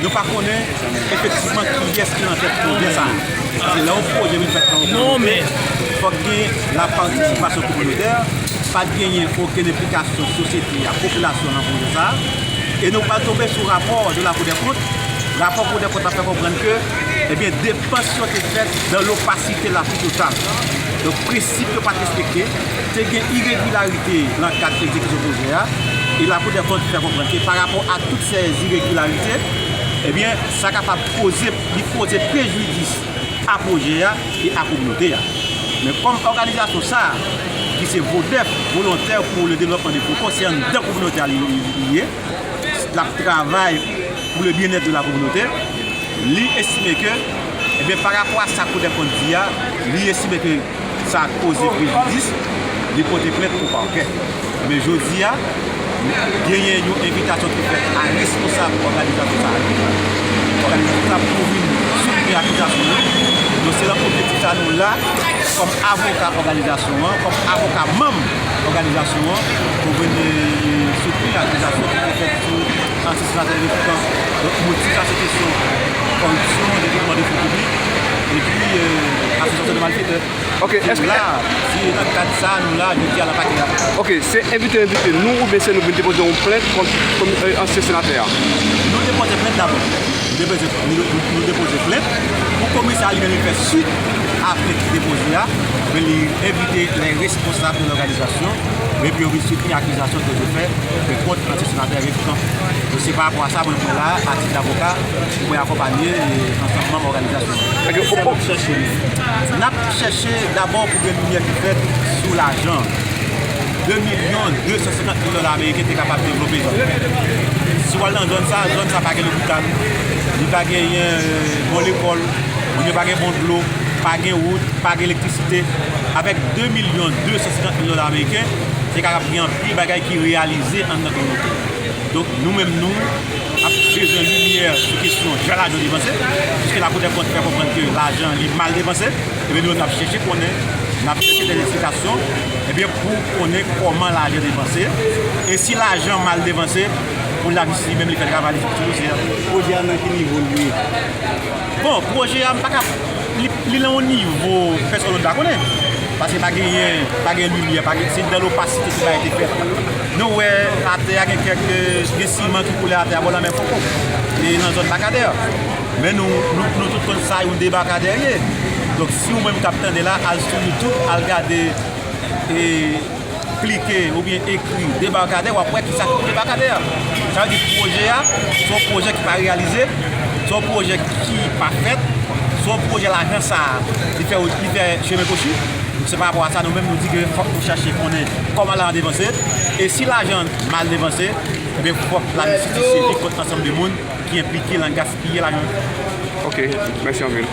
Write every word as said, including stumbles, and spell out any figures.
Nou pa konnen efektivman kiyès ki nan tèt pwojè sa a. Se lè yon pwojè vin fèt nan yon kominote, fòk gen lapatisipasyon kominotè, pa t genyen okenn enplikasyon sosyete a, popilasyon nan pwojè sa a. E nou pral tonbe sou rapò de la Cour des Comptes. Rapò Cour des Comptes la fè konprann ke, ebyen, depans yo te fèt dans l'opacité la plus totale. Donk, prensip yo pa t respekte. Te gen iregilarite nan kad egzekisyon pwojè a. E la Cour des Comptes fè konprann ke pa rapò a tout sèz iregilarite, ebyen, sa kapab koze, li poze prejidis a pwojè a e a kominote a. Men kòm òganizasyon sa a, ki se Vodèf, Volontaires pour le Développement de Faucon, se anndan kominote a li, li, li ye, l ap travay pour le bien-être de la communauté, li estime ke, ebyen, pa rapò a sa Cour des Comptes di a, li estime ke sa koze prejidis, li pote plent o pakè. Men jodi a, genyen yon envitasyon ki fèt a responsab òganizasyon sa a, òganizasyon sa a pou vin soutni akizasyon yo. Donk, se nan objektif sa nou la, kòm avoka òganizasyon an, kòm avoka manm òganizasyon an, pou vin, eh, soutni akizasyon ki te fèt sou ansyen senatè Refikan. Donk, motif la se kesyon kòripsyon, detounman de fon piblik, epi, eh, asosyasyon de malfetè. Ok, èske la, se nan kad sa a nou la, jodi a nan pakè a. Ok, se envite yo envite nou, oubyen se nou vin depoze yon plent kont, kont, eh, ansyen senatè a? Nou depoze plent dabò. Nou depoze, nou, nou, nou depoze plent pou komisè a li menm li fè swit a plent ki depoze a, men li envite les responsables de l'organisation, epi yo vin soutni akizasyon ke yo fè, ke kont ansyen senatè Refikan. Donk, se pa rapò a sa, mwen, mwen la, atit davoka, pou mwen akonpanye, e, ansanm manm òganizasyon an. Ok, o, o. Sa n ap chèche, n ap chèche dabò pou gen limyè ki fèt sou lajan. De milyon de san senkant mil dola ameriken te kapab devlope zòn. Si w al nan zòn sa, zòn sa pa gen lopital, li pa genyen, euh, bon lekòl, oubyen pa gen bon dlo, pa gen wout, pa gen elektrisite. Avèk de milyon de san senkant mil dola ameriken, te kapab gen anpil bagay ki reyalize anndan kominote. Donk, nou menm, nou ap bezwen limyè sou kesyon jan lajan depanse, piske Lakou dè Kont fè konprann ke lajan li mal depanse. Ebyen, nou, n ap chèche konnen, n ap chèche dè esplikasyon, ebyen, pou konnen kòman lajan depanse, e si lajan mal depanse, pou lajistis li menm li fè travay li sou dosye a. Pwojè a nan ki nivo l ye? Bon, pwojè a, m pa ka, li, li nan yon nivo pèsonn pa konnen. Paske pa genyen, pa gen limyè, pa gen, se dan lopasite tout bagay te fèt. Nou wè atè a gen kèk, gen siman ki koule atè a bò lanmè Fouco. E nan zòn Bakadè. Men nou, nou, nou tout konn sa yon debakadè ye. Donk, si ou menm k ap tande la, al sou YouTube, al gade, e, klike oubyen ekri debakadè, w ap wè kisa ki debakadè a. Sa vle di pwojè a, se yon pwojè ki pa reyalize, se yon pwojè ki pa fèt, se yon pwojè lajan sa a, li fè, li fè chemen kwochi. Se pa rapò a sa, nou menm, nou di ke fòk nou chèche konnen kòman lajan depanse. E si lajan mal depanse, ebyen, fòk lajistis sezi kont ansanm de moun ki enplike nan gaspiye lajan. Ok, mèsi anpil.